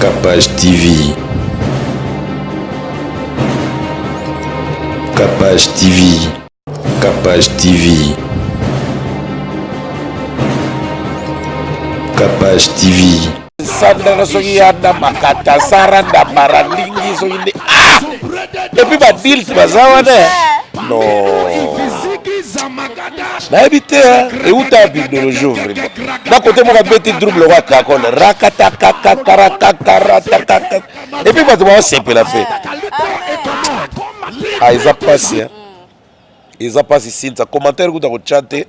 Kapash TV. Kapash TV. Kapash TV. Kapash TV. Sandra soki yanda makata sara ndambara ndingi soki nde ah! Epuis badilte baza wana non nayebi te euta ya bidologie vraiment na kote moko abeti trouble lokwa kakole rakatakakakarakakarataka epuis bato baosepela mpe ah, eza mpasi eza mpasi sinta commentaire kuta kotya te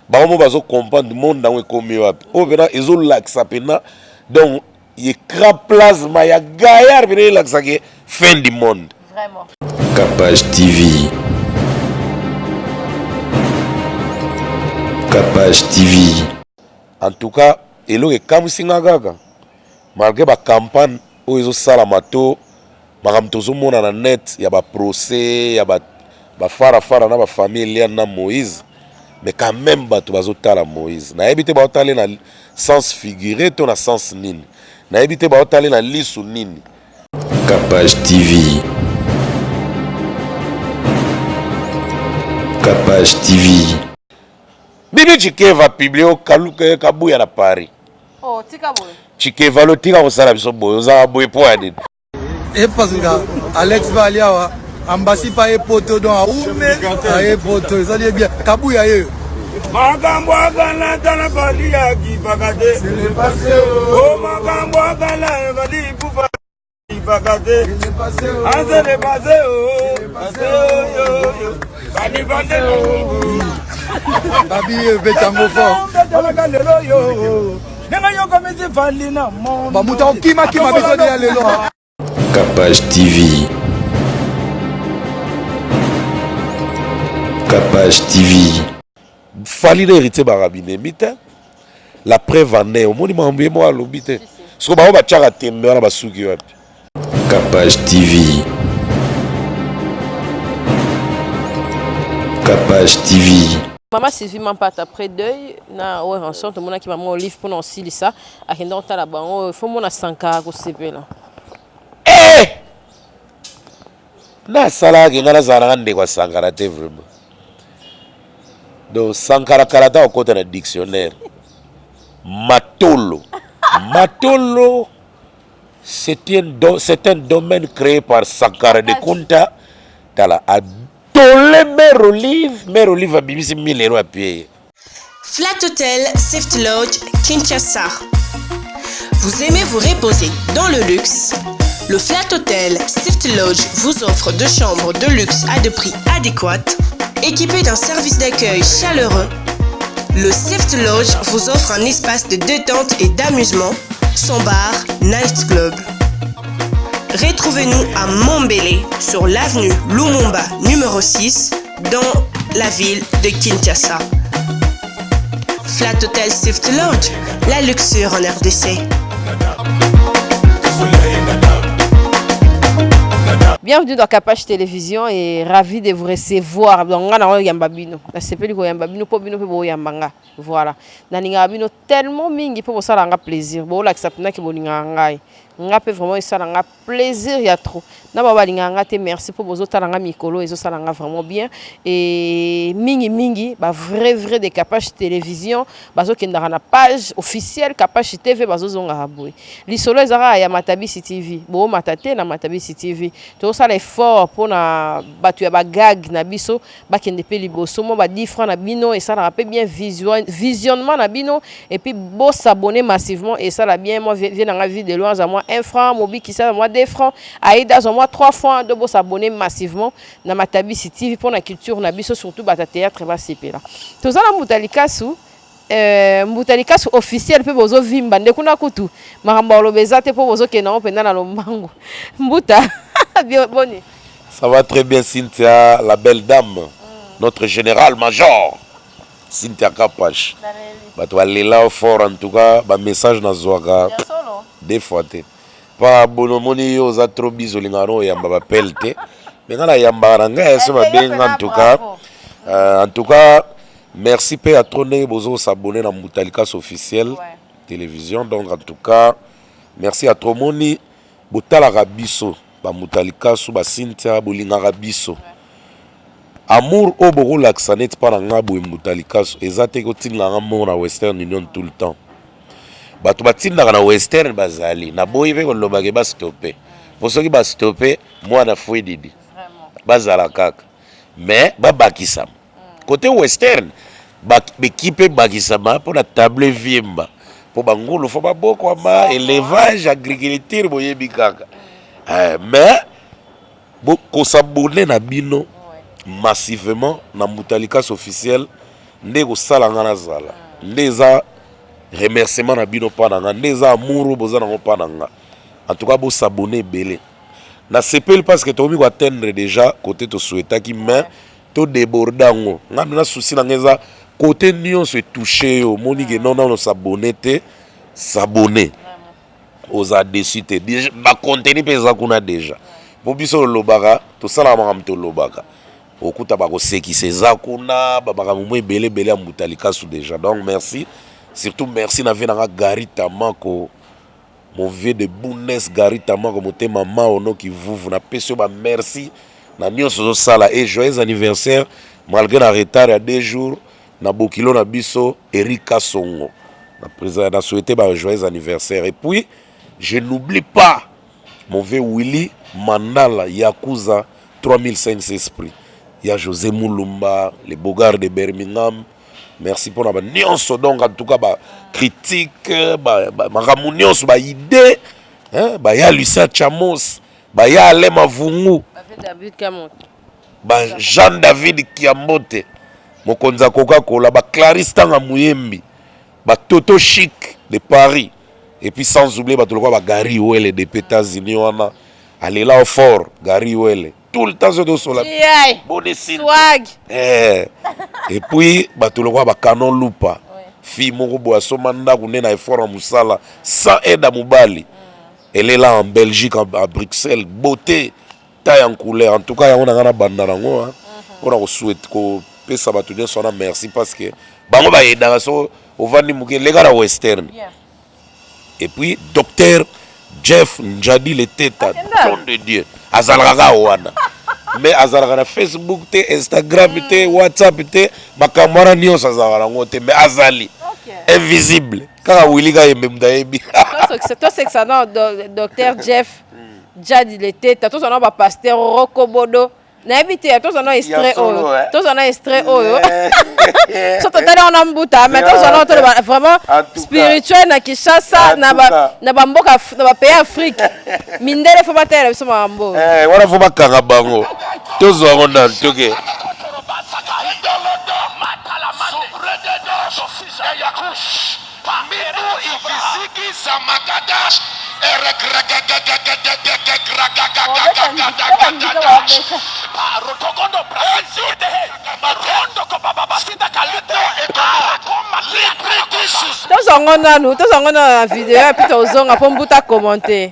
bango mo bazo comprendre monde yango ekomi wapi oyo mpena ezolakisa mpena donc écran plasma ya gaillard mpena elakisa ke fin du monde. Vraiment. Capage TV. Capage TV. En tout cas, eloko ekamwisi nga kaka malgré ba campagne oyo ezosalama to makambo tozomona na net ya ba procès ya ba bafarafara na bafamille Eliane na Moïse, mais quand même bato bazotala Moïse, nayebi te baotale na sens figuré to na sens nini, nayebi te baotale na lisu nini. Capage TV. Capage TV. Bibi Tshikeva publie okaluka kabuya na Paris. Oh, tika boye. Tshikeva lo tika kosala biso boye, ozala boye po ya nini? Epazinga Alex ba ali awa ambasi pa ye poto donc aume aye poto ezali ye bien kabuya ye makambo akala tala fali akipaka te o makambo akala fali ipupa akipaka te anse le passé o passé oyoyo fali bande babi ebeta yango fort talaka lelo yo ndenge yokomisi fali na monde bamutu akokimakima biso deya lelo. Capage TV. Capage TV. Fally na héritier baka binemi te. La preuve en est, omoni makambo ye moko alobi te. Siko bango batiaka tembe wana basuki wapi? Capage TV. Capage TV. Mama Sylvie Mampata après deuil na Werrason tomonaki mama Olive mpona osilisa akenda kotala bango fo mona Sankara kosepela. Eh! Nasalaka ke ngai nazala nanga ndeko ya Sankara te vraiment. Donc Sankara kala ta okota na dictionnaire. Matolo. Matolo c'est un, do, c'est un domaine créé par Sankara de Kunta. Tala atole mère Olive, mère Olive abimisi 1000 euros apie. Flat Hotel Safety Lodge Kinshasa. Vous aimez vous reposer dans le luxe? Le Flat Hotel Safety Lodge vous offre deux chambres de luxe à des prix adéquats, équipées d'un service d'accueil chaleureux. Le Safety Lodge vous offre un espace de détente et d'amusement, son bar, nightclub. Retrouvez-nous à Mombele, sur l'avenue Lumumba numéro 6, dans la ville de Kinshasa. Flat Hotel Safety Lodge, la luxure en RDC. Bienvenue dans Capage Télévision et ravi de vous recevoir. Donc, nga na yamba bino. Nasepeli ko yamba bino po bino pe bo yamba nga. Voilà. Nalingaka bino tellement mingi po bosala nga plaisir. Bolakisa pena ke bolingaka ngai. Nga pe vraiment esala nga plaisir ya trop. Na ba balingaka nga te merci po bozo tala nga mikolo ezo sala nga vraiment bien. Et mingi mingi ba vrai vrai de Capage Télévision bazo kendaka na page officielle Capage TV bazo zongaka boye. Lisolo eza kaka ya Matabisi TV. Bo mata te na Matabisi TV. Tozo sala effort pona batu ya ba gag na biso bakende pe liboso mwa ba 10 francs na bino esalaka pe bien visionnement na bino et puis bo s'abonner massivement esala bien moi vie na nga vie de loin aza mwa 1 franc mobikisa aza mwa 2 francs aida aza mwa 3 francs donc bo s'abonner massivement na matabisi TV pona culture na biso surtout bata théâtre basepela toza na mbuta likasu Euh, mbuta likasu officiel mpe bozovimba nde kuna kutu makambo ya koloba eza te mpo bozokende yango mpenza na lombangu mbuta boni. Ça va très bien Cynthia, la belle dame, notre général major Cynthia Kapash. Bato balela fort en tout cas, ba message nazwaka deux fois te. Pa bono omoni yo oza trop biso olingaka na oyamba ba pele te. Mais nga nayambaka na ngai so babenga en tout cas. En tout cas, merci pe ya trop ndenge bozo s'abonner na Mbuta Likasu officiel télévision. Donc en tout cas, Merci ya trop moni botalaka biso ba mbuta likasu ba Cynthia bolingaka biso amour oyo bokolakisa neti mpa na nga boye mbuta likasu eza te kotinda nga mbongo na Western Union tout le temps bato batindaka na Western bazali naboyi mpe kolobake bastope mpo soki bastope mwana fwedidi bazala kaka mais babakisama Cote western ba equipe ebakisama mpo na table eviemba mpo bangulu fo babokwama elevage agriculture boyebi kaka eh, mais kosabone na bino massivement na Mbuta Likasu officiel nde ekosala nga nazala nde eza remerciement na bino mpa na nga nde eza amour oyo boza nango mpa na nga en tout cas bosabone ebele nasepeli parce que tokomi koatteindre déjà côté tosouhaitaki mais To deborder yango. Nga na souci na nga eza cote nionso e toucher yo omoni ke non nanu s'abonner te s'abonner oza deçu te ba contenu pe eza kuna dejà po biso tolobaka tosalaka makambo tolobaka okuta bakosekisa eza kuna ba makambo mwa ebele ebele ya mbuta likasu dejà donc merci surtout merci na vie na nga Gary Tamako Mon vieux de Bundes Gary Tamako motema mao no kivuvu na pesi yo ba merci na nionso ozo sala et joyeux anniversaire malgre na retard ya 2 jours na bokilo na biso Eric Kasongo na président na souhaiter ba joyeux anniversaire et puis je n'oublie pas mon vieux Willy Mandala Yakuza 3500 esprits ya José Mulumba le Bogard de Birmingham Merci pona ba nionso donc en tout cas ba critique ba, ba makambo nionso ba idée hein ba ya Lucien Chamos ba ya Alain Mavungu ba Jean David Kiambote mokonzi ya Coca-Cola ba Clarisse Tanga Muyembi ba Toto Chic de Paris et puis sans oublier bato lokola ba Gary Wele depuis États-Unis wana alela fort Gary Wele tout le temps soki tosola swag eh. et puis bato lokola bacanon lupa fille moko boye asomba ndako nde na effort ya mosala sans aide ya mobali elle est là en Belgique à Bruxelles beauté taille en couleur en tout cas yango na ngai nabanda nango mpona kosouhaite kopesa bato nyonso wana merci parce que bango bayedaka so ovandi moke leka na western Et puis docteur Jeff Njadi le teta don de Dieu azalaka kaka wana mais azalaka na Facebook te Instagram te mm. WhatsApp te makambo wana nyonso azalaka nango te mais azali okay. invisible kaka Willy Kayembe moto ayebi tosekisa na docteur Jeff Njadi le teta tozwa na bapasteur Rokobodo nayebi te tozwa na extrait oyo eh. tozwa na extrait oyo so totali yango na mbuta mais tozwa na toloba vraiment spirituel na kinshasa na bamboka na bapays afrique mindele fo batalela biso makambo eh, wana fo bakanga bango tozwa yango nanu toke Tozongo nanu, tozongo nanu na video et puis tozonga po mbuta commenter.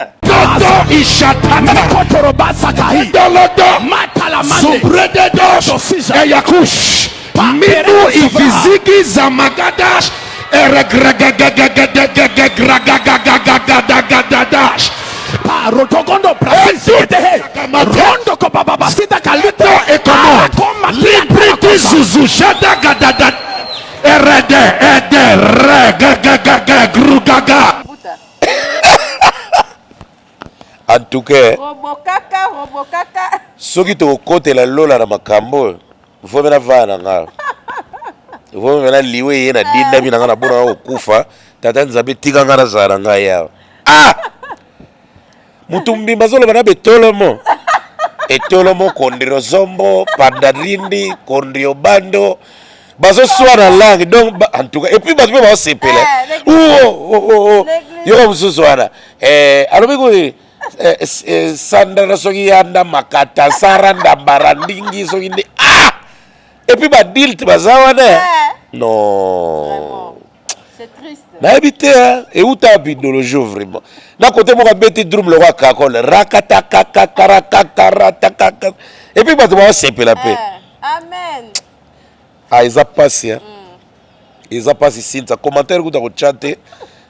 Minu ifiziki za magadash eregragagagagagagagagagagagadash Libriti zuzu shada gadada erede ede regagagaga grugaga. En tout cas, robokaka robokaka soki tokokotela lola na makambo oyo vomi na vaya na nga vomi na liwe ye na dindami na nga na bona kokufa tata nzambe tika nga nazala na ngai awa ah moto mbimba azoloba na betolomo etolomo kondrio zombo pandarindi kondrio bando bazoswana langue donc en tout cas et puis bato mpe bazosepela eh, oh, oh, oh, yoka mosusu wana eh, alobi kuni eh, sandra soki yanda makata sara ndambara ndingi soki nde ah et puis badilte baza wana non nayebi te euta wapi idéologie vraiment na kote moko abeti drum lokwa kakole rakatakakakarakarakataka et puis bato baosepela mpe amen Ah eza pasi hein. Mm. Eza pasi Cynthia. Commentaire kuta ko tya te.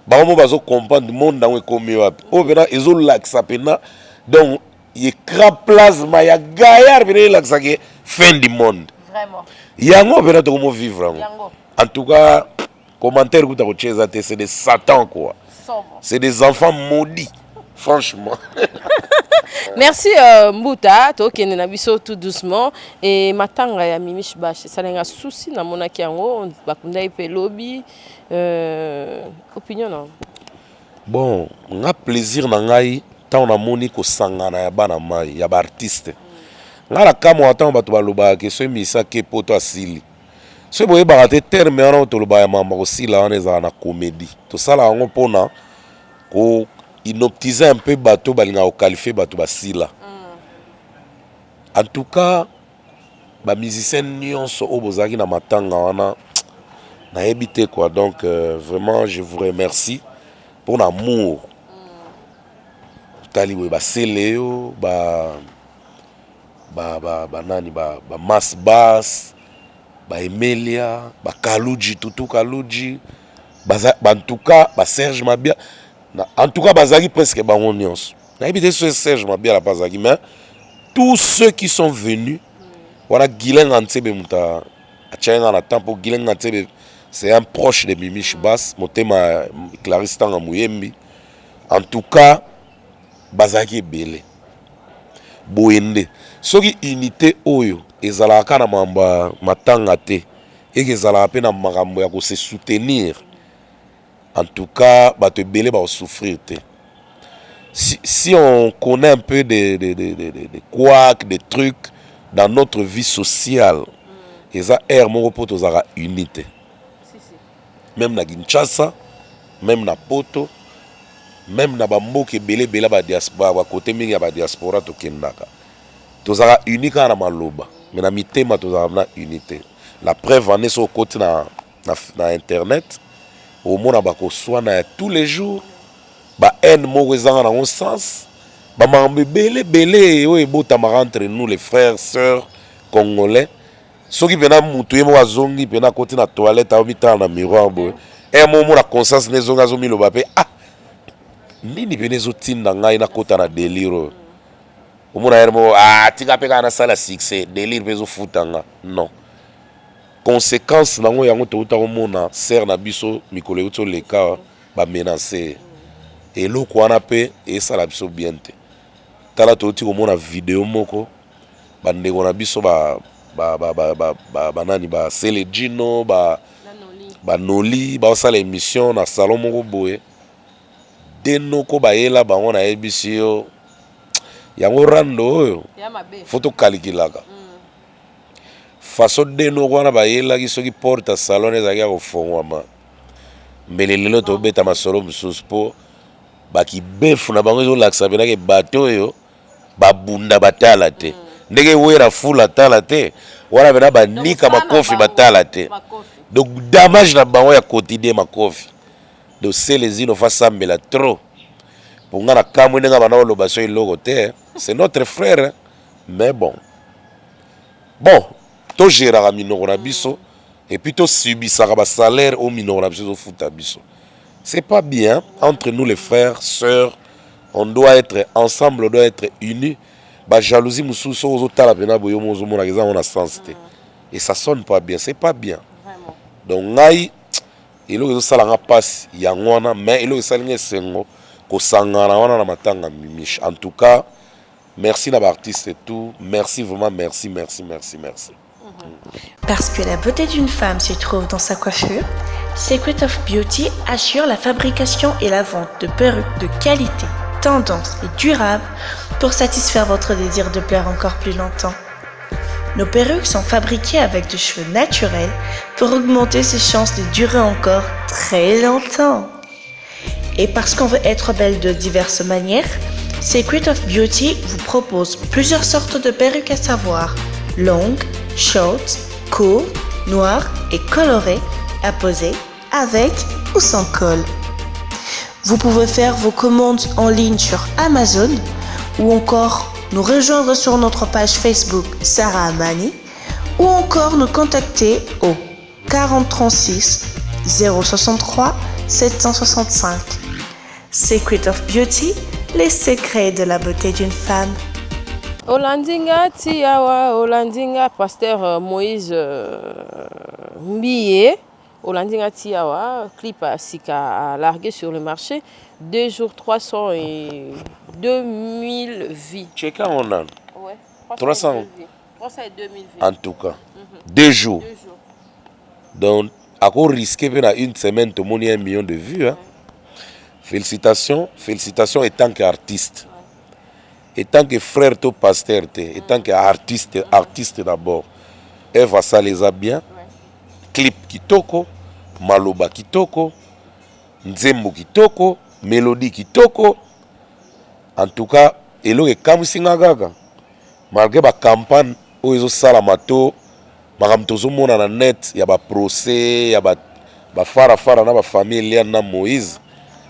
Bango mo bazo comprendre monde yango ekomi wapi. Oyo pena ezolakisa pena donc écran plasma ya gaillard pena elakisa ke fin du monde. Vraiment. Yango pena tokomo vivre yango. En tout cas, commentaire kuta kotia eza te, c'est des satans quoi. C'est des enfants maudits. Franchement. Merci Mbuta, tokende na biso tout doucement et matanga ya Mimiche Bash esalenga souci na monaki yango bakunda pe lobi opinion non. Bon, nga plaisir na ngai tant na moni kosangana ya bana mai ya ba artiste. Nga na kamwa tant bato balobaka ke soki misa ke poto asili. Soki boyebaka te terme wana toloba ya mama kosila wana ezala na comédie. Tosala yango mpona ko inoptiser un peu bato balinga ko qualifier bato basila. En tout cas, ba musiciens nyonso oyo bozalaki na matanga wana nayebi te quoi. Donc vraiment je vous remercie pour l'amour. Tali boye basele yo ba ba ba ba nani ba ba mass bass ba Emelia ba Kaluji Tutu Kaluji baza ba, en tout cas ba Serge Mabia na, en tout cas bazalaki presque bango nyonso. Nayebi te soki Serge Mabia la bazalaki, mais tous ceux qui sont venus wana Guylain Ngantsebe moto atiaki nga na temps po Guylain Ngantsebe c'est un proche de Mimiche Bass motema Clarisse Tanga Muyembi. En tout cas bazalaki ebele boye nde soki unité oyo ezalaka kaka na makambo ya matanga te eke ezalaka mpe na makambo ya kose soutenir. En tout cas bato ebele bakosouffrir te. Si on connaît un peu des couacs, des trucs dans notre vie sociale, eza air moko po tozalaka unité. Même na Kinshasa, même na Poto, même na bamboka ebele ebele ba diaspora, ba côté mingi ya ba diaspora tokendaka. Tozalaka uni kaka na maloba, mais na mitema tozalaka na unité. La preuve en est so okoti na internet, omona bakoswana ya tous les jours, ba haine moko ezanga nango sens, ba makambo ebele ebele oyo ebotamaka entre nous les frères, sœurs congolais. Soki pena mutu ye moko azongi pena akoti na toilette aomitala na miroir boye, moko mona conscience ne ezongi azomiloba pe ah nini pena ezotinda ngai nakota na délire oyo. Omona ye moko ah tika pe kaka nasala succès, délire pe ezofuta nga. Non. Conséquence nango yango touta komona sœur na biso mikolo euti oleka ba menacer. Eloko wana pe esala biso bien te. Tala touti komona video moko bandeko na biso ba ba ba ba ba ba banani ba Selejino ba ba Noli ba sala émission na salon moko boye denoko bayela bango na yebisi yo yango rando oyo faut tokalikilaka façon denoko wana bayelaki soki porte ya salon ezalaki ya kofongwama mbele lelo tobeta masolo mosusu po bakibefu na bango ezolakisa mpenake bato oyo babunda batala te ndenge wera fula tala te wana pena banika makofi batala te donc damage na bango ya quotidien makofi. Donc Selezino fa sambela trop po nga na kamwe ndenge bana oloba so eloko te, c'est notre frère mais bon bon to géraka minoko na biso et puis to subisaka ba salaire au minoko na biso ezofuta biso. C'est pas bien entre nous les frères, sœurs, on doit être ensemble, on doit être unis. Ba jalousie mususu soki ozotala pena boye yo ozomona eza na sens te. Et ça sonne pas bien, c'est pas bien. Donc ngai eloko ezosala nga pasi yango wana, mais eloko esali nga esengo kosangana wana na matanga Mimiche. En tout cas, merci na ba artistes et tout, merci vraiment, merci, merci, merci, merci. Parce que la beauté d'une femme se trouve dans sa coiffure, Secret of Beauty assure la fabrication et la vente de perruques de qualité, tendance et durable pour satisfaire votre désir de plaire encore plus longtemps. Nos perruques sont fabriquées avec des cheveux naturels pour augmenter ses chances de durer encore très longtemps. Et parce qu'on veut être belle de diverses manières, Secret of Beauty vous propose plusieurs sortes de perruques à savoir longues, shorts, courtes, noires et colorées à poser avec ou sans colle. Vous pouvez faire vos commandes en ligne sur Amazon ou encore nous rejoindre sur notre page Facebook Sarah Amani ou encore nous contacter au 40 36 063 765. Secret of Beauty, les secrets de la beauté d'une femme. Olandi nga ti awa olandi nga pasteur euh, Moïse euh, Mbiye olandi nga ti awa clip ya sika a largué sur le marché deux jours 300 et 2000 vues. Cheka yango nanu. Ouais, 300 302 000 vues. En tout cas, mm -hmm. deux jours. Deux jours. Donc ako risquer pe na une semaine tomoni un million de vues hein. Félicitations, félicitations étant qu'artiste. Étant que frère to pasteur te, étant que artiste, artiste d'abord. Eve asala eza bien. Clip kitoko, maloba kitoko, nzembo kitoko, mélodie kitoko. En tout cas, eloko ekamwisi nga kaka malgré ba campagne oyo ezosalama to makambo tozomona na net ya ba procès ya ba ba fara fara na ba famille Eliane na Moïse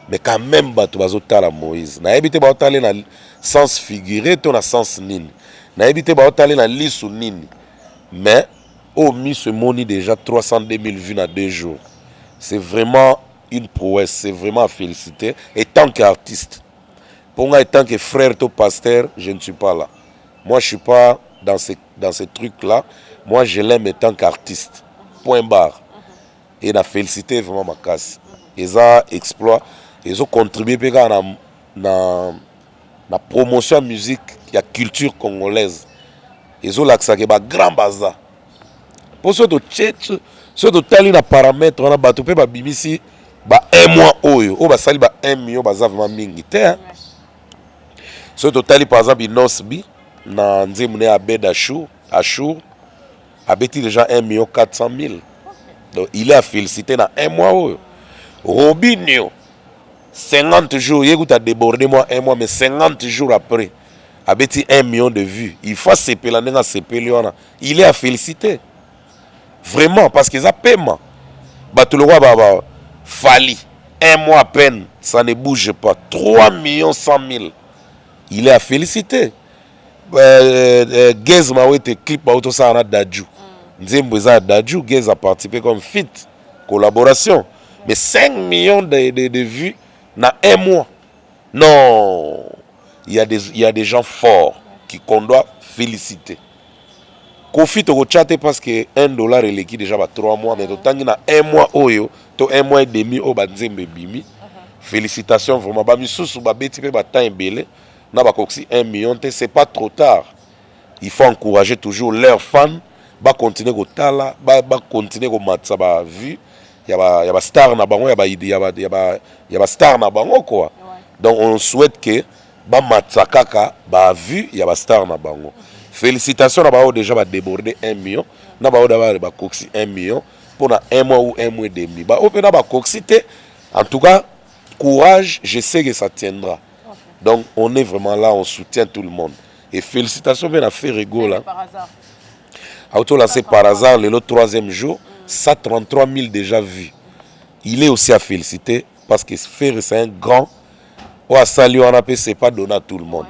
mais quand même bato bazotala Moïse nayebi te baotala na sens figuré to na sens nini nayebi te baotala na lisu nini mais oyo miso emoni déjà 302 000 vues na deux jours c'est vraiment une prouesse c'est vraiment à féliciter et tant qu'artiste pour ngai tant que frère to pasteur je ne suis pas là moi je suis pas dans ce, dans ce truc là moi je l'aime en tant qu'artiste point barre et na félicité vraiment makasi eza exploit ezo contribuer mpe kaka na, na, na promotion ya musique ya culture congolaise ezolakisaka ba grand baza mpo soki totie soki totali na paramètre wana bato mpe babimisi ba un mois oyo oyo basali ba 1 million baza vraiment mingi te hein? Soki totali par exemple Innoss'B na nzembo na ye Abed Achour, Achour abeti déjà 1 million 400 000. Donc il est à féliciter na un mois oyo. Robinho 50 jours ye kuta débordé moi un mois mais 50 jours après abeti 1 million de vues. Il faut asepela ndenge asepeli wana. Il est à féliciter. Vraiment parce que eza pema. Bato lokola ba, ba Fally un mois à peine ça ne bouge pas 3 millions 100 000 il est à féliciter. Euh, euh, Gez Mawete clip bauti osala na Dadju nzembo eza ya Dadju Gez a participé comme feat collaboration mais 5 millions de vues na un mois non il y a des gens forts qui qu'on doit féliciter Koffi tokotya te parce que 1 dollar eleki déjà ba 3 mois mais totangi na 1 mois oyo to 1 mois et demi oyo banzembo ebimi félicitations vraiment bamisusu babeti mpe batemps ebele na bakokisi 1 million te c'est pas trop tard il faut encourager toujours leurs fans bacontinue kotala bacontinue komatisa bavue ya bastar na bango ya bastar na bango quoi donc on souhaite que bamatisa kaka bavue ya bastar na bango félicitations na bango déjà badéborde 1 million na bango da bakokisi 1 million mpona un mois ou un mois et demi baoyo mpe na bakokisi te en tout cas courage je sais que ça tiendra donc on est vraiment là on soutient tout le monde et félicitations mpe na Ferre Gola auto lancé par hasard lelo troisième jour 133 000 déjà vus il est aussi à féliciter parce que Ferre c'est un grand oyo asali wana mpe c'est pas donné à tout le monde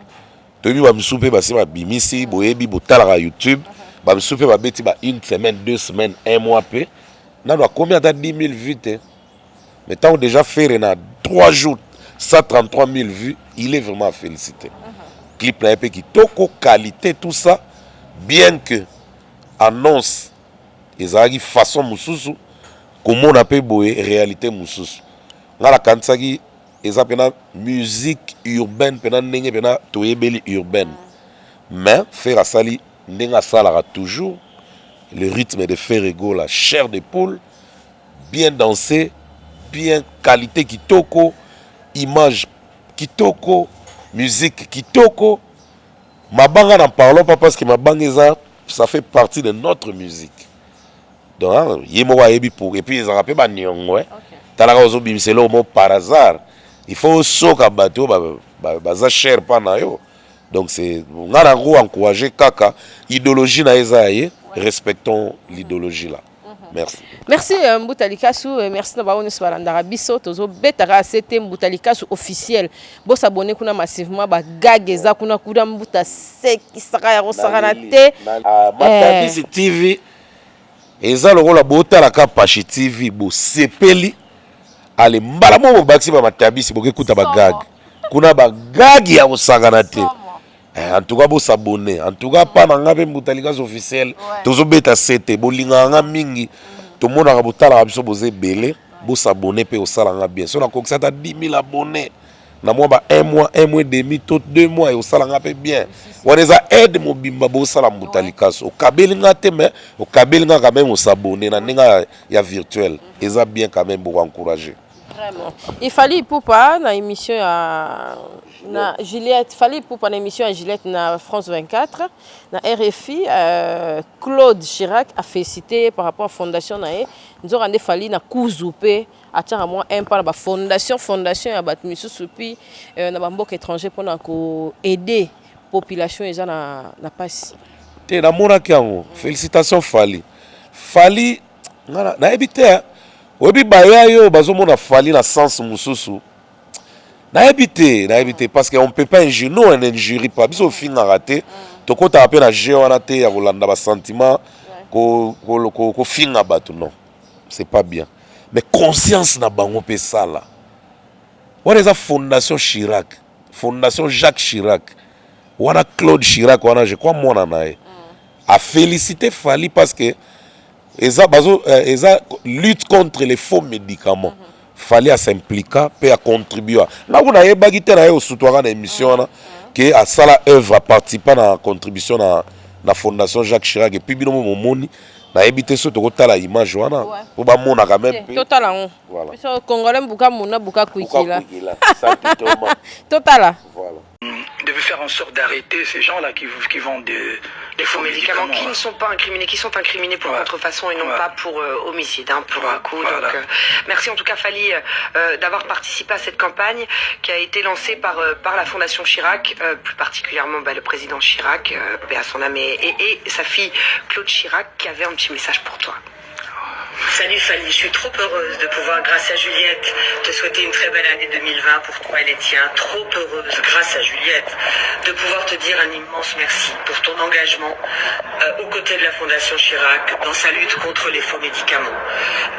toyebi bamisusu mpe basi babimisi boyebi botalaka youtube bamisusu mpe babeti ba une semaine deux semaines un mois mpe nano akomi ata 10 000 vues te mais ntango déjà Ferre na 3 jours 133 000 vues il est vraiment à féliciter clip na ye mpe kitoko qualité tout ça bien que annonce ezalaki façon mosusu komona mpe boye réalité mosusu ngai nakanisaki eza mpena musique urbaine mpena ndenge mpena toyebeli urbaine mais Ferre asali ndenge asalaka toujours le rythme de Ferre Gola chair de poule bien dansé bien qualité kitoko image kitoko musique kitoko mabanga n'en parlons pas parce que mabanga eza ça fait partie de notre musique donc ye moko ayebi pour et puis ezalaka mpe baniongo talaka ozobimisa eloko moko par hasard il faut osoka bato oyo baza cher mpa na yo donc c'est nga na ko encourager kaka idéologie na ye eza ya ye respectons l'idéologie là merci merci mbuta likasu merci na bango nyonso balandaka biso tozobetaka se te mbuta likasu officiel bosabone kuna massivement bagage eza kuna kuna mbuta sekisaka ya kosakana te Matadisi TV eza lokola botalaka Pashi TV bosepeli. Ale mbala moko bobakisi ba matabisi, bokekuta ba gag kuna, ba gag ya kosakana te. En tout cas bosabone, en tout cas pa na nga mpe Mbuta Likasu officiel, tozobeta sete. Bolingaka nga mingi, tomonaka, botalaka biso, boza ebele. Bosabone mpe osala nga bien. So nakokisa ata 10 000 abonné na mwa ba 1 mois, 1 mois et demi to 2 mois, ekosala nga mpe bien. Wana eza aide mobimba bosala. Mbuta Likasu, okabeli nga te, mais okabeli nga quand même. Osabone na ndenge ya virtuel, eza bien quand même, bokoencourage. Vraiment. Il fallait Ipupa na émission ya na Juliette, Fally Ipupa na émission ya Juliette na France 24 na RFI, Claude Chirac a félicité par rapport à fondation na ye. Nzoka nde Fally na kuzu mpe atiaka mwa un pas na bafondation, fondation ya bato misusu, puis na bamboka étranger mpona koaider population eza na pasi. Te, namonaki yango. Félicitation Fally. Fally nga nayebi te, hein. Oyebi, baya yo bazomona Fally na sens mosusu, nayebi te, nayebi te, parce que on peut pas injurer, nous on n'injurie pas. Biso ofingaka te, tokɔtaka mpe na jeu wana te ya kolanda basentiment, kofinga bato, non, c'est pas bien. Mais conscience na bango mpe esala wana. Eza fondation Chirac, fondation Jacques Chirac wana, Claude Chirac wana, je crois mwana na ye afélicité Fally parce que eza bazo eza lutte contre les faux médicaments. Fally as'implika mpe acontribua. Nga kuna nayebaki te, na ye osutwaka na émission wana ke asala œuvre, aparticipa na contribution na fondation Jacques Chirac. Et puis bino mo momoni, nayebi te so tokotala image wana po bamonaka même mpe. Totala yango. Voilà. Biso congolais, mbuka muna buka kwikila. Buka kwikila, Santo. Totala. Voilà. Devait faire en sorte d'arrêter ces gens-là qui vendent des Des faux médicaments qui ne sont pas incriminés, qui sont incriminés pour contrefaçon et non pas pour homicide, hein, pour un coup. Voilà. Donc, merci en tout cas, Fally, d'avoir participé à cette campagne qui a été lancée par la Fondation Chirac, plus particulièrement, bah, le président Chirac, paix à son âme, et sa fille Claude Chirac, qui avait un petit message pour toi. Salut Fally, je suis trop heureuse de pouvoir, grâce à Juliette, te souhaiter une très belle année 2020 pour toi et les tiens. Trop heureuse, grâce à Juliette, de pouvoir te dire un immense merci pour ton engagement aux côtés de la Fondation Chirac dans sa lutte contre les faux médicaments.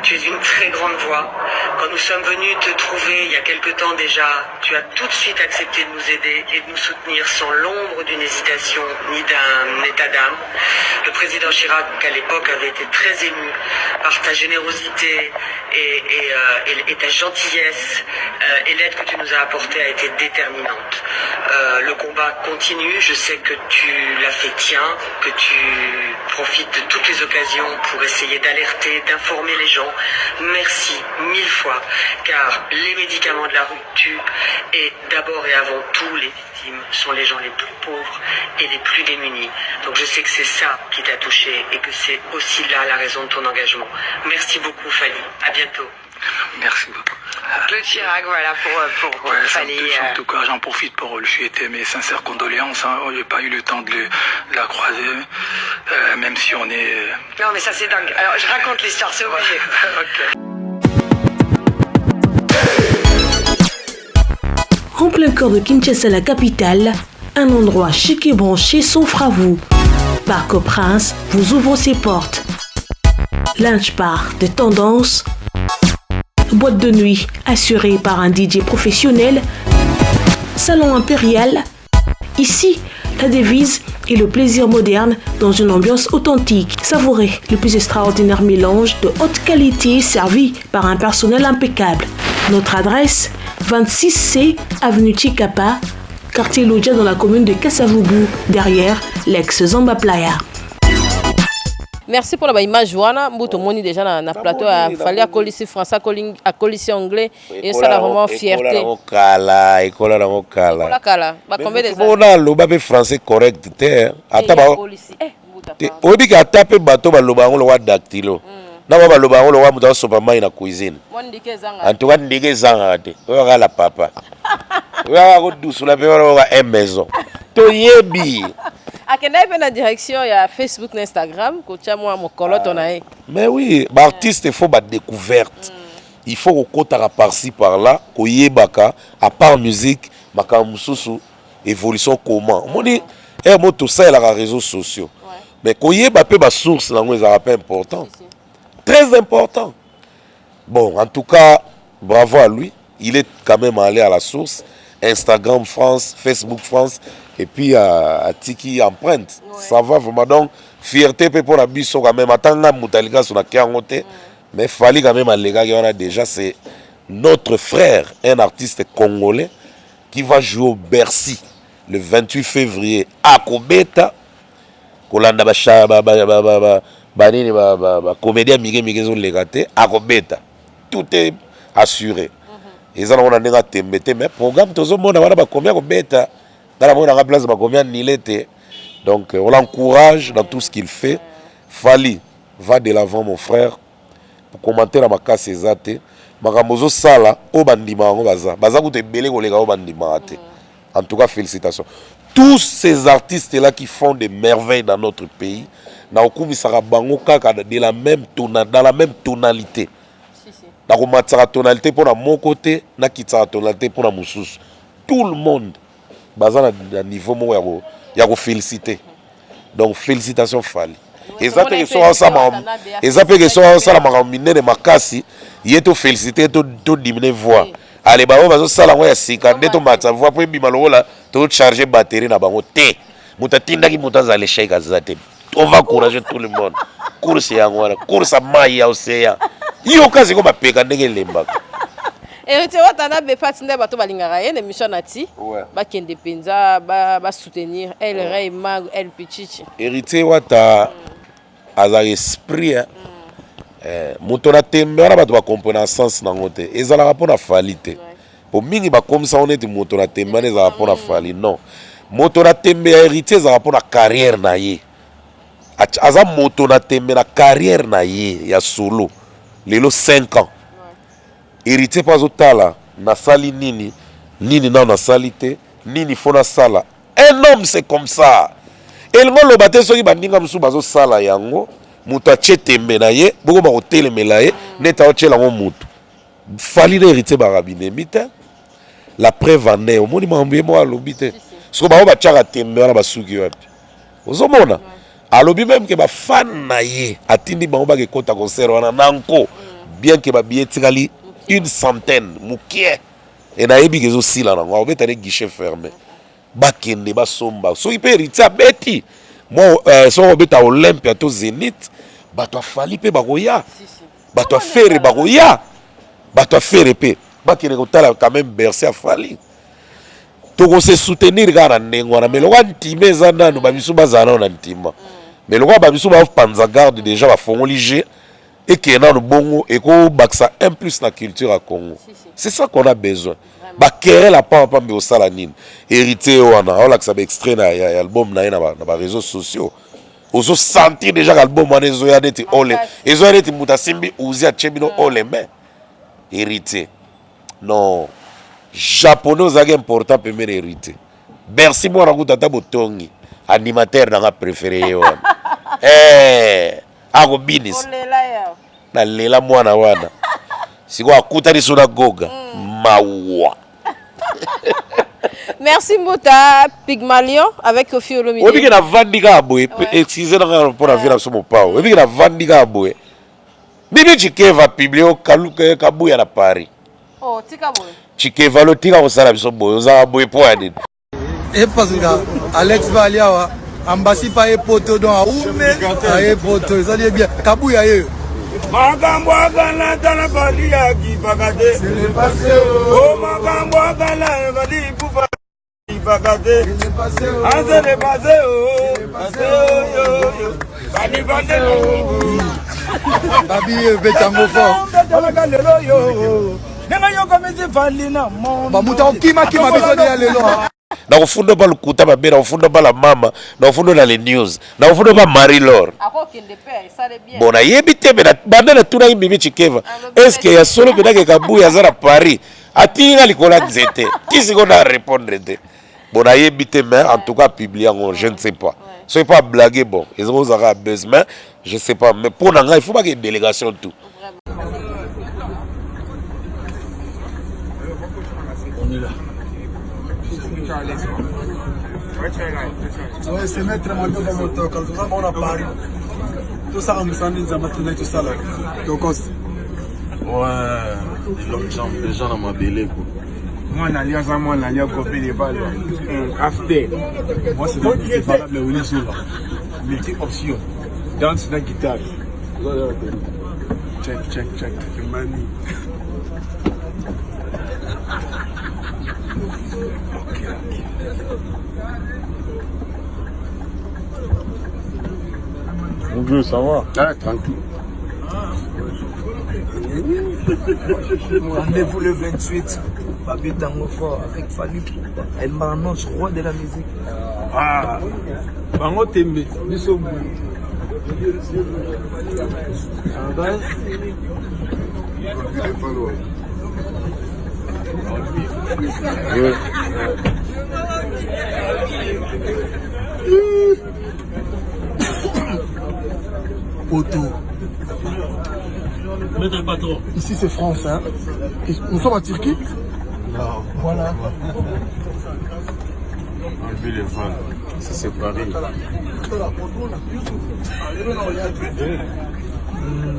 Tu es une très grande voix. Quand nous sommes venus te trouver il y a quelque temps déjà, tu as tout de suite accepté de nous aider et de nous soutenir sans l'ombre d'une hésitation ni d'un état d'âme. Le président Chirac, à l'époque, avait été très ému par ta générosité et ta gentillesse et l'aide que tu nous as apportée a été déterminante. Le combat continue, je sais que tu l'as fait tien, que tu profites de toutes les occasions pour essayer d'alerter, d'informer les gens. Merci mille fois, car les médicaments de la rue tuent et d'abord et avant tout, les victimes sont les gens les plus pauvres et les plus démunis. Donc je sais que c'est ça qui t'a touché et que c'est aussi là la raison de ton engagement. Merci beaucoup, Fally. À bientôt. Merci beaucoup. Claude Chirac, voilà, pour Ouais, ça me Fally. touche en tout cas. J'en profite pour lui souhaiter mes sincères condoléances, hein. J'ai pas eu le temps de la croiser, même si on est. Non, mais ça, c'est dingue. Alors, je raconte l'histoire, c'est obligé. Ok. En plein cœur de Kinshasa, la capitale, un endroit chic et branché s'offre à vous. Parc aux Princes vous ouvre ses portes. Lounge bar de tendance, boîte de nuit assurée par un DJ professionnel, salon impérial. Ici, la devise est le plaisir moderne dans une ambiance authentique. Savourez le plus extraordinaire mélange de haute qualité servi par un personnel impeccable. Notre adresse: 26C, avenue Tshikapa, quartier Lodja, dans la commune de Kasavubu, derrière l'ex-Zamba Playa. Merci mpona baimage wana. Mbuta, omoni déjà na plateau ya Fally, akolisi français, akolisi anglais, esala vraiment fierté. Nango kala, ekola nango kala. Ekola kala ba combien des Bona aloba mpe français correct te, ata Eh, akolisi. Eh, Mbuta, te, oyebi ke ata mpe bato baloba yango lokwa dactylo na ba baloba yango lokwa moto asopa mai na cuisine. Mwa ndike ezanga. En tout cas ndenge ezangaka te. Oyo kaka la papa, oyo kaka kodusula mpe wana oyoka un maison toyebi. Akendaki mpe na direction ya Facebook na Instagram kotia mwa mokoloto na ye. Mais oui, baartiste, il faut badécouverte, il faut kokotaka par-ci par-là, koyebaka à part musique makambo mosusu, évolution comment. Omoni ere mo tosalelaka réseaux sociaux, mais koyeba mpe basource nango ezalaka mpe important, très important. Bon, en tout cas Bravo à lui, il est quand même allé à la source, Instagram France, Facebook France, et puis atiki empreinte. Ouais. Ça va vraiment donc fierté pe pour la biso quand même atanga mutalika sur la kiango te, mais fallait quand même alekaki wana déjà c'est notre frère, un artiste congolais qui va jouer au Bercy le 28 février à Kobeta kolanda ba ba ba ba ba ba ba nini ba ba ba comédien mike mike ezoleka te akobeta tout est assuré eza nango na ndenge ya tembe te mais programme tozomona wana bakomi akobeta nga namoni nanga place bakomi anile te donc on l'encourage dans tout ce qu'il fait Fally va de l'avant mon frère commentaire ya makasi eza te makambo ozosala oyo bandimaka yango baza baza kutu ebele koleka oyo bandimaka te en tout cas félicitations tous ces artistes là qui font des merveilles dans notre pays nakokumisaka bango kaka de la même tona, dans la même tonalité nakomatisaka tonalité mpona moko te nakitisaka tonalité mpona mosusu tout le monde baza na, na niveau moko ya ko, ya koféliciter donc félicitations Fally eza te ke soki osala eza mpe ke soki osala makambo minene makasi ye toféliciter todiminuer voix ale bango bazosala yango ya sika nde tomatisa voix mpo ebima lokola tocharge batterie na bango te moto atindaki moto azala échec aza te on va encourager tout le monde course yango wana course ya mai ya océan yo kasi ko bapeka ndenge elembaka Héritier Watanabe fati nde bato balingaka ye na émission na ti bakende mpenza basoutenir El Rey Mag El Pichichi. Héritier Wata azalaka esprit moto na tembe wana bato bakomprena sens nango te ezalaka mpo na Fally te po mingi bakomisa ngo neti moto na tembe wana ezalaka mpo na Fally non moto na tembe ya Héritier ezalaka mpo na carrière na ye aza moto na tembe na carrière na ye ya solo lelo 5 ans Héritier mpo azotala nasali nini nini nano nasali te nini fo nasala un homme c'est comme ça elingo oloba te soki baninga mosusu bazosala yango moto atie tembe na ye bokoma kotelemela ye neti aotiela yango motu Fally na Héritier baka binemi te la preuve en est omoni makambo ye moko alobi te siko bango batiaka tembe wana basuki wapi ozomona alobi même ke bafan na ye atindi bango bakekota concert wana na nko bien ke babillet etikali une centaine mokie e nayebi ke ezosila nango akobeta ne guichet fermé bakende basomba soki mpe Héritier abeti mwa soki obeta Olympia to Zénith bato ya Fally mpe bakoya bato ya Ferre bakoya bato ya Ferre mpe bakende kotala quand même Bercy ya Fally tokose soutenir kaka na ndenge wana mais lokola ntima eza nanu bamisu bazala nano na ntima mais lokola bamisu bapanza garde déjà bafongoli g ekende nanu bongo ekobakisa un plus na culture ya Congo c'est ça qu'on a besoin baquerelle apamba pamba osala nini Héritier wana aolakisa baextrait na ya album na ye na baréseaux sociaux ozosentir déjà ka album wana ezoya neti ole ezoya neti moto asimbi uzi atie bino ole mais Héritier non japonais ozalaki important pembeni Héritier Bercy mwana kuta ata botongi animateur nanga préféré ye wana eh, akobinisa nalela mwana wana sikoyo akutani so na goga mawa. Merci Mbuta Pygmalion avec Kofi Olomide. Oyebiki navandi kaka boye excuse nanga mpo na vie na biso mopao oyebiki navandi kaka boye Bibi Chikeva publie Kabuya na Paris. Oh, tika boye. Chikeva lo tika kosala biso boye ozalaka boye mpo ya nini? Epazinga Alex Bali awa ambasi pa ye poto donc aume aye poto ezali ye bien Kabuya ye makambo akala tala Fally akipaka te o makambo akala Fally Ipupa akipaka te anse le passé o passé oyoyo Fally bande babi ebetango fort talaka lelo yo ndenge yokomisi Fally na monde bamutu akokimakima biso deya lelo. Nakofunda mpa lokuta mabe nakofunda mpa la mama nakofunda na le news nakofunda mpa Marie Laure akokende mpe esale bien. Bon nayebi te me banda natunaki Mimi Chikeva est ce que ya solo mpendake Kabuya aza na Paris atiki nga likolo ya nzete ti sikoyo na répondre te bon nayebi te mais en tout cas publie yango je ne sais pas soki mpo ablague bon ezakozaka buzz mais je sais pas mais mpo na ngai il faut bake délégation tout. On est là. Ouais, c'est maître Mandoka Motoka, toza bango na Paris. Tosala mosala nde Nzambe atindaki tosala. Tokos. Ouais. Longue jambe déjà na mabele quoi. Mwana ali aza mwana ali akope levalwa after. Moi c'est valable Willy Zola. Multi option. Danse na guitare. Check check check mani. Okay, okay. Bonjour, ça va Ah, tranquille. Rendez-vous le 28, Babi Tango Fort avec Fally Embarnos, roi de la musique. Ah, bango tembe, biso boye. Poto. Maître patron. Ici c'est France, hein. Nous sommes en Turquie Non. Voilà. Enlever les vannes. Ça c'est Paris.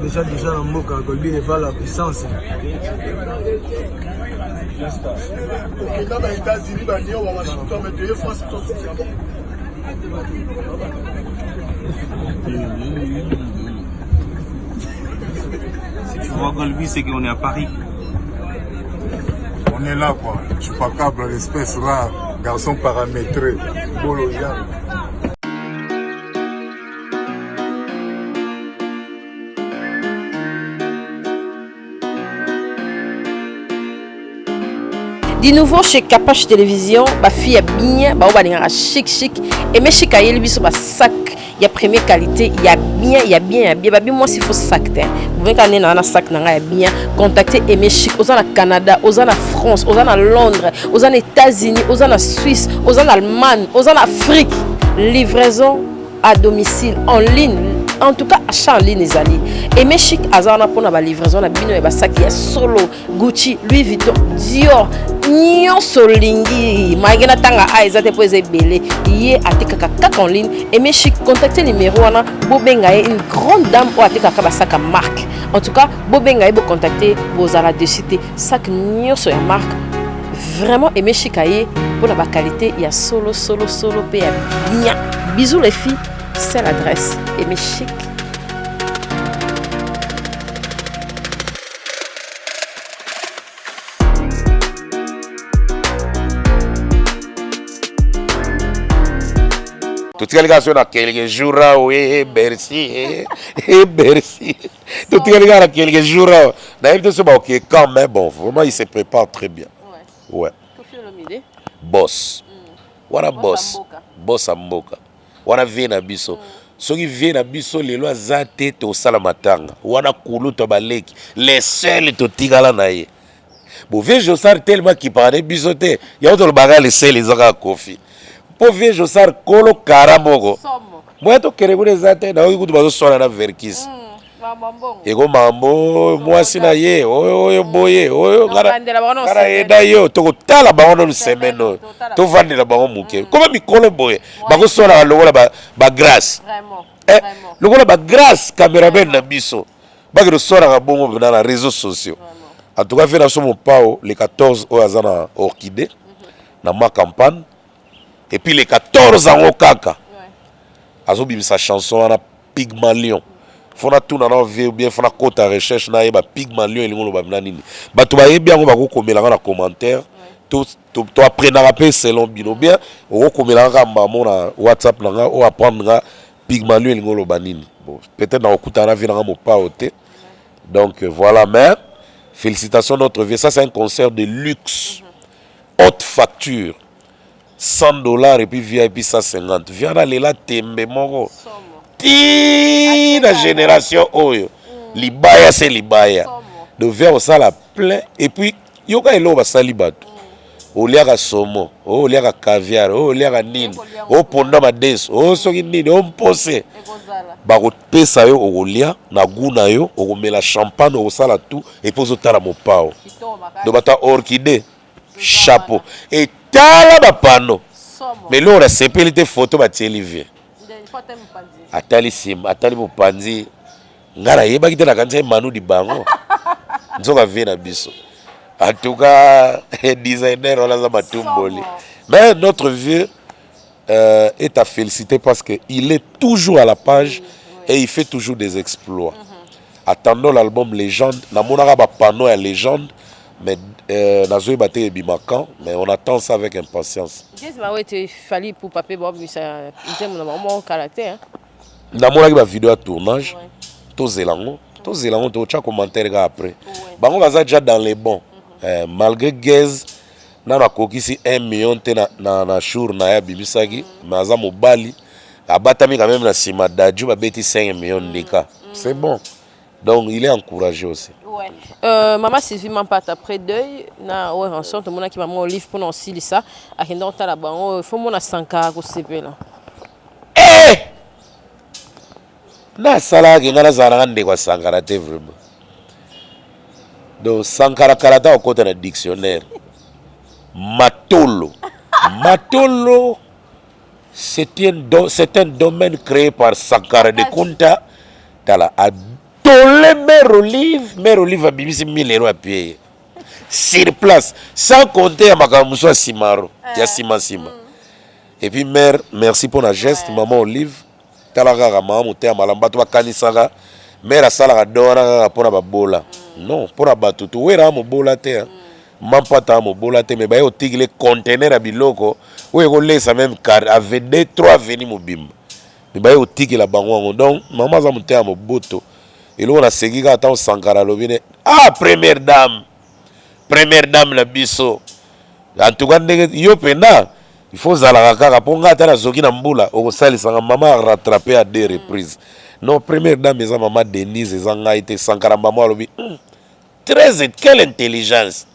Déjà, déjà, na mboka Golbi Leva la puissance. Okenda ba États-Unis, ba New York, ba Washington, mais tu es France, Si tu vois Golbi, c'est qu'on est à Paris. On est là quoi. Chupacabra, l'espèce rare, garçon paramétré, Bolo Yann. Du nouveau chez Kapash Télévision, ba fille ya bien, ba balingaka chic chic et mes chic ayeli biso ba sac ya première qualité, ya bien, ya bien, ya bien. Babi moi s'il faut sac te. Bobeka ne na na sac na nga ya bien. Contacter Aimé Chic oza na Canada, oza na France, oza na Londres, oza na États-Unis, oza na Suisse, oza na Allemagne, oza na Afrique. Livraison à domicile en ligne en tout cas achat en ligne ezali Aimé Chic aza wana mpona ba livraison na bino ya basaki ya solo Gucci, Louis Vuitton, Dior, nyonso olingi malgré natanga a eza te mpo eza ebele ye atekaka kaka en ligne. Aimé Chic, contacte numéro wana, bobenga ye, une grande dame oyo atekaka basaka marque. En tout cas bobenga ye, bocontacte, bozala dessus te. Sac nyonso ya marque vraiment Aimé Chic aye mpona baqualité ya solo solo solo mpe ya bien. Bisous les filles, c'est l'adresse Aimé Chic. Totikali kaka soki na quelques jours awa e Bercy e Bercy, totikali kaka na quelques jours awa, nayebi te soki bakoke quand, mais bon, vraiment il se prépare très bien. Ouais, boss wana, boss, boss ya mboka wana, vie na biso. Soki vie na biso lelo aza te, tosala matanga wana. Kulutu baleki, le seul totikala na ye bo vieux Josar, tellement akipaka ne biso te. Yango tolobaka le seul eza kaka Kofi, mpo vieux Josar kolo kara moko moya tokende kuna eza te. Nayoki kutu bazoswana na Verkis, ekomaka mbo mwasi na ye oyo oyo boye oyo ngana yeda yo. Tokotala bango nanu semaine oyo, tovandela bango moke koma mikolo boye bakoswanaka lokola bagrâce, lokola bagrâce cameraman na biso bakende oswanaka bongo mpena na réseaux sociaux. En tout cas vieux na biso Mopao, le 14 oyo aza na Orchidée na ma campagne, et puis le 14 yango kaka azobimisa chanson wana Pygmalion. Fona tuna na vieux bien, fona kota recherche nayeba Pygmalion elingi oloba na nini. Bato bayebi yango bakokomelanga na commentaire, to apprenaka mpe selon bino bien. Okokomelanga kaka mbamo na WhatsApp na nga oyo, apprendre nga Pygmalion elingi oloba nini. Bon, peut-être nakokutana na vieux nanga Mopao te. Donc voilà, mais félicitations notre vieux. Ça c'est un concert de luxe, haute facture, 100 $ et puis VIP 150. Vieux alela tembe moko ti na génération oyo libaya se libaya. Donc vieux kosala plein et puis yoka eloko basali bato oliaka somo oyo, oliaka caviar oyo, oliaka nini, oponda madeso oyo, soki nini ompose bakopesa yo, okolia na gu na yo, okomela champagne, okosala tout et puis ozotala Mopao. Donc bato ya Orchidée, chapeau. Etala bapano, mais eloko nasepeli te, photo batieli vieux atali nsima, atali mopanzi. Ngai nayebaki te, nakanisi ye Manu Dibango. Nzoka vie na biso. En tout cas, designer wana aza matumboli. Mais notre vieux euh, est à féliciter parce que il est toujours à la page et il fait toujours des exploits. Attendons l'album Légende. Namonaka ba panneau ya Légende mais euh, nazoyeba te ebima quand mais on attend ça avec impatience. Jazz Mawete Fally Ipupa pe babimisa nzembo na bango moko kala te hein. Namonaki ba video ya tournage tozela yango tozela yango totya commentaire kaka après bango baza déjà dans les bons eh, malgré Gaz nano akokisi 1 million te na, na, na jour na ye abimisaki mais aza mobali abatami quand même na nsima Dadju babeti 5 millions ndika c'est bon donc il est encouragé aussi. Ouais. Euh, Maman Sylvie Mampata après deuil na Werrason tomonaki mama Olive mpona osilisa akenda kotala bango fo mona Sankara kosepela. Eh! Nasalaka ke ngai nazala nanga ndeko ya Sankara te vraiment. Donc Sankara kala ta okota na dictionnaire. Matolo. Matolo c'est un, do, c'est un domaine créé par Sankara de Kunta. Tala atole mère Olive, mère Olive abimisi 1000 euros apie sur place sans compter ya makambo mosusu ya simaro ya nsima nsima. Et puis mère, merci pour la geste, ouais. Maman Olive. Tala kaka mama motema malamu bato bakanisaka mère asalaka don wana kaka mpona babola. Non, mpona bato towera mobola te hein. Mampata mobola te mais baye otikile conteneur ya biloko oyo ekolesa même car ave 2 3 avenue mobimba mais baye otikela bango yango donc mama aza motema moboto eloko naseki kaka ntango Sankara alobi ne ah première dame première dame na biso en tout cas ndenge yo mpenza il faut ozalaka kaka mpo ngai ata nazoki na mbula okosalisanga mama rattrape à deux reprises non première dame eza mama Denise eza ngai te Sankara mama alobi très quelle intelligence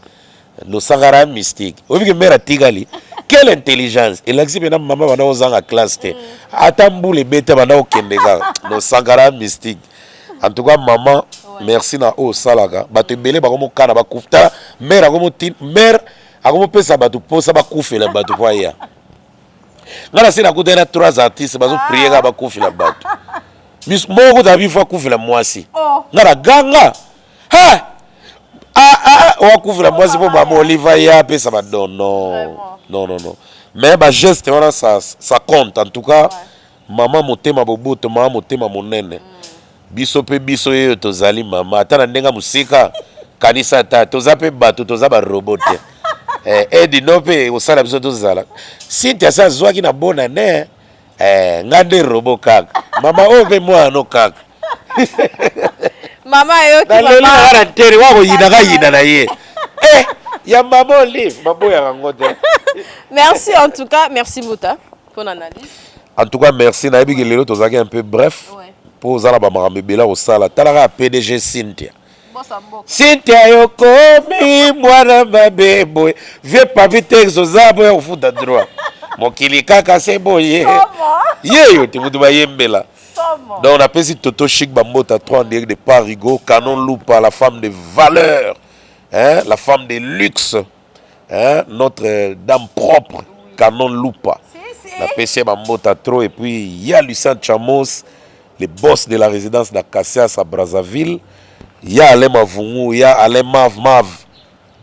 no Sankara mystique oyebi ke mère atikali quelle intelligence elakisi mpena mama banda kozanga classe te ata mbula ebete banda kokende kaka no Sankara mystique en tout cas mama merci na oyo osalaka bato ebele bakomokana bakufa mère akomoti mère akomopesa bato mposa bakufela bato mpo aya ngai na se nakutani na trois artistes bazoprier kaka bakufela bato moko kutaka bifo akufela mwasi ngai na ganga ha wakufela mwasi mpo mama Olive ya apesa badon non non non non mais bageste wana ça, ça compte en tout cas mama motema boboto mama motema monene biso mpe biso oyo tozali mama ata na ndenge mosika kanisa ata toza mpe bato toza barobot te eh, edino mpe kosala biso tozala Cynthia asa azwaki na bona ne eh, nga nde robot kaka mama oyo mpe mwana no kaka mama ayoki naleli nanga na ntere wa koyinaka yina na ye eh, ya mama Olive baboyaka yango te. Merci en tout cas, merci Mbuta pour l'analyse. En tout cas merci, nayebi ke lelo tozalaki un peu bref mpo oza na bamakambo ebele ya kosala talaka ya PDG Cynthia Cynthia yokomi mwana mabe boye vieux papi tex oza boya kofuta droit mokili kaka se boye ye yo te moto bayembela. Donc napesi Toto Chic Bambota 3 en direct de Parigo Canon Lupa la femme de valeur hein, la femme de luxe hein, notre dame propre Canon Lupa napesi ye bambota trop. Et puis ya Lucien Chamos, le boss de la résidence d'Acacias à Brazzaville, ya Alain Mavungu, ya Alain Mav Mav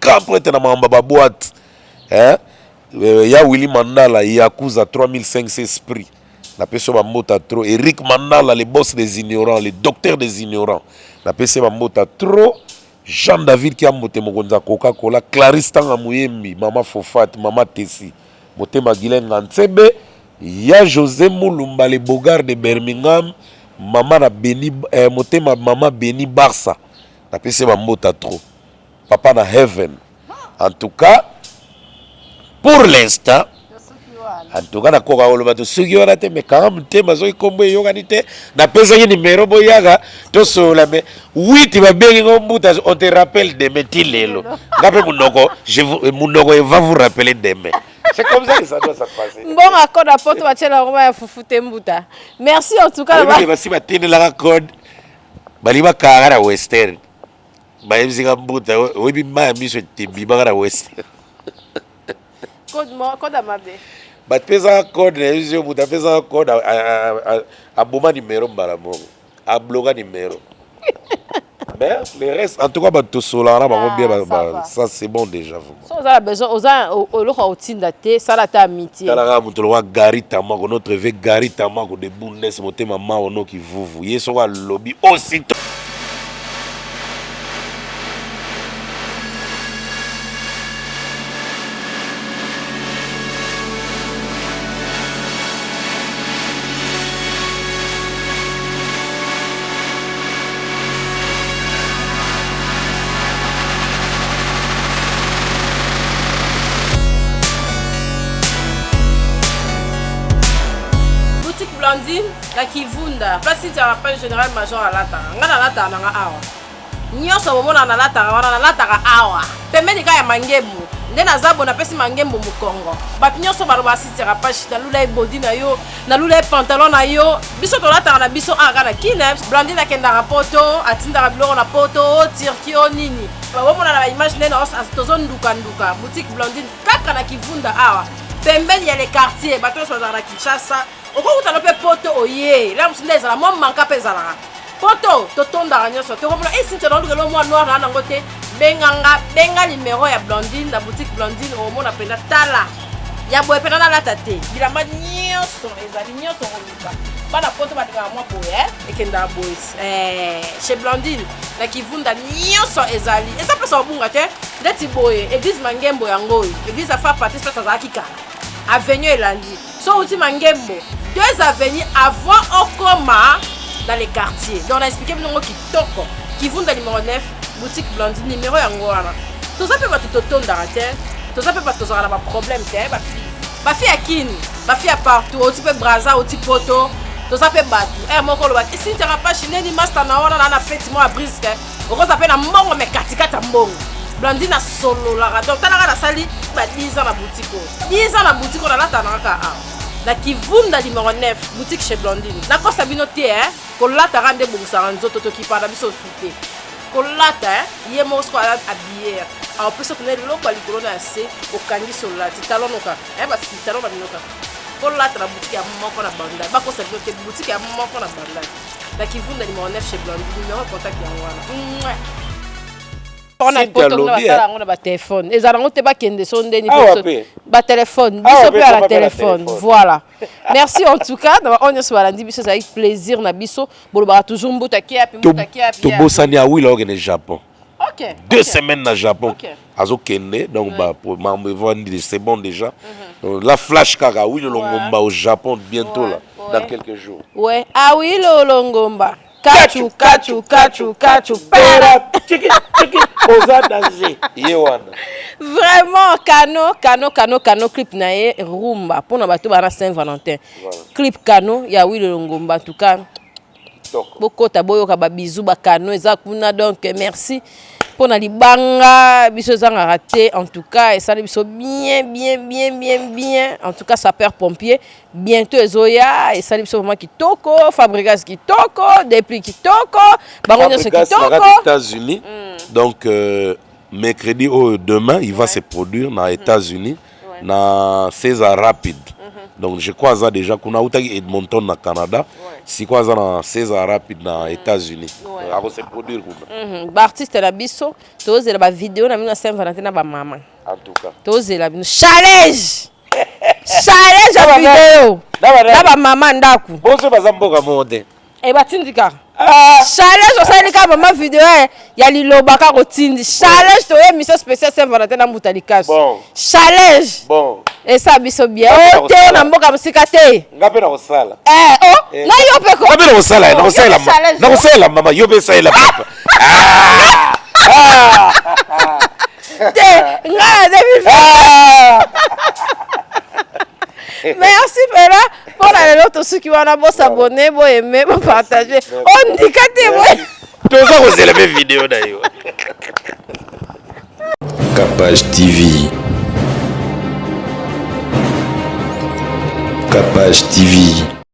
grand prêtre na makambo ya baboîte hein? Ya Willy Mandala Yakuza 3500 esprit napesi yo bambota trop. Eric Mandala, le boss des ignorants, le docteur des ignorants, napesi ye bambota trop. Jean David Kiambote mokonzi ya Coca-Cola, Clarisse Tanga Muyembi, mama Fofat, mama Tessi, motema Guylaine Ngantsebe, ya José Mulumba le Bogard de Birmingham, mama na Beni eh, motema mama Beni Barça, napesi ye bambota trop. Papa na Heaven. En tout cas, pour l'instant, en tout cas nakoka koloba tosuki wana te me kanga motema soki nkombo eyokani te napesaki nimero boyaka tosolola me witi babengi ngo mbuta on te rappelle demain ti lelo nga mpe monoko monoko va vous rappeler demain. C'est comme ça que ça doit se passer. Mbongo code poto batiela yango ya fufu te mbuta. Merci en tout cas. Oyebi basi batindelaka code balingi bakanga na western bayebisika mbuta oyebi mai ya miso ebimaka na western. Code ya mabe. Bapesaka code na yebi yo moto apesaka code aboma nimero mbala moko abloka nimero. Mais le reste, en tout cas, bato tosolaka na bango bien, Ah, ça va. ça c'est bon déjà vraiment. So oza na besoin, oza eloko ya kotinda te, sala ata amitié. Tala kaka moto lokola Gary Tamako, notre vieux Gary Tamako de Bundes, motema mawa no kivuvu. Ye soko alobi aussitôt. Boutique Blandine na Kivunda, place Cynthia Raphaël général major alataka. Nga nalataka nanga awa. Nyonso bomona nalataka wana nalataka awa. Pembeni kaka ya Mangembo. Nde naza bo napesi Mangembo mokongo. Bato nyonso baloba Cynthia Raphaël nalula ye body na yo, nalula ye pantalon na yo. Biso tolataka na biso awa kaka na Kin. Blandine akendaka poto, atindaka biloko na poto, o Turquie o nini. Bomona na ba image nde tozo nduka nduka. Boutique Blandine kaka na Kivunda awa. Pembeni ya le quartier, bato nyonso bazalaka na Kinshasa. Okokuta no mpe poto oye. La mosusu nde ezala mwa manka mpe ezalaka. Poto totondaka nyonso. Tokomona eh Cynthia naoluka eloko mwa noir na nango te. Benga nga, benga numero ya Blandine na boutique Blandine okomona mpenza tala. Ya boye mpenza nalata te. Bilamba nyonso ezali nyonso okoluka. Bana poto balingaka mwa boye eh? Ekendaka boye. Chez Blandine na Kivunda nyonso ezali. Eza place obunga te. Ndeti boye église Mangembo yango oyo. Église ya Frère Patrice place azalaki kala. Avenue elandi. So outi Mangembo, 2 avenues avant okoma dans les quartiers. Donc on a expliqué bino ngo kitoko. Kivunda numéro 9, boutique Blandine numéro yango wana. Toza pe bato totondaka te. Toza pe bato tozalaka na ba problème te, ba fille. Ba fille ya Kin, ba fille ya partout, outi pe Brazza, outi Poto. Toza pe bato. Eh moko loba, Cynthia Rapache neni master na wana na na fête moi brisque. Okoza pe na mbongo mais katikati ya mbongo. Blandine asololaka. Donc talaka nasali ba 10 ans na boutique oyo. 10 ans na boutique oyo nalata na kaka awa. Na Kivunda numéro 9, boutique chez Blandine. Nakosa bino te hein, kolataka nde ebongisaka nzoto tokipa na biso osu te. Kolata hein, ye moko soko ala habillé. Aopesa kuna eloko ya likolo na ya se, okangisi olati talon noka. Hein, ba talon na bino kaka. Kolata na boutique ya moko na Bandal. Bakosa bino te, boutique ya moko na Bandal. Na Kivunda numéro 9 chez Blandine, numéro contact yango wana. Mouah. Pona Cynthia poto alobi, basala eh. yango na ba téléphone. Ezala yango te bakende so ndeni Awa biso. pe. Ba téléphone, Awa biso pe pe ala toza pe na téléphone. téléphone. Voilà. Merci en tout cas, na ba nyonso balandi biso ezali plaisir na biso. Bolobaka toujours mbuta kiapi, mbuta kiapi. Tobosani awila okende Japon. OK. 2 semaines na Japon. Ok. Azokende donc ba mambo evandi c'est bon déjà. Donc, la flash kaka Awilo Longomba au Japon bientôt là dans quelques jours. Ouais, Awilo Longomba. Kachu, kachu, kachu, kachu, pera. Tiki, tiki, oza danger. Ye wana. Vraiment, Kano, Kano, Kano, Kano, clip na ye, rumba. Pona bato bana Saint-Valentin. Voilà. Clip Kano, ya Awilo Longomba, en tout cas. Kitoko. Bokota, boyoka ba bisous, ba Kano, eza kuna, donc merci. Pona libanga, biso ezangaka te, en tout cas, esali biso bien, bien, bien, bien, bien. En tout cas, sapeur pompier, bientôt ezoya, esali biso vraiment kitoko, Fabregas kitoko, Depli kitoko, bango nyonso Fabregas kitoko. na kati États-Unis. Donc mercredi ou demain, il va se produire dans les États-Unis, na César Rapid. Donc je crois ça déjà kuna utaki Edmonton na Canada. Si quoi ça na César Rapid na États-Unis. Ako se produire kuna. Ba artiste na biso, tozela ba vidéo na bino na Saint-Valentin na ba mama. En tout cas. Tozela bino challenge. Challenge ya vidéo. Na ba mama ndaku. Bozo baza mboka monde. Eh batindi kaka. Challenge osali kaka mama vidéo ya liloba kaka otindi. Challenge to émission spéciale Saint-Valentin na Mbuta Likasu. Bon. Challenge. Bon. Et ça biso bien. Nga pe Oh, te na na mboka mosika te. Nga pe na kosala. Eh, oh, na yo pe ko. Nga pe na kosala, na kosala Yo ma. challenge. Na kosala mama, yo pe salela papa. Te, nga na 2020. Merci Pela pour la lelo tosuki wana bo s'abonner, bo aimer, bo partager. On dit ka te boy. Toza kozela pe vidéo na yo. Capage TV. Capage TV.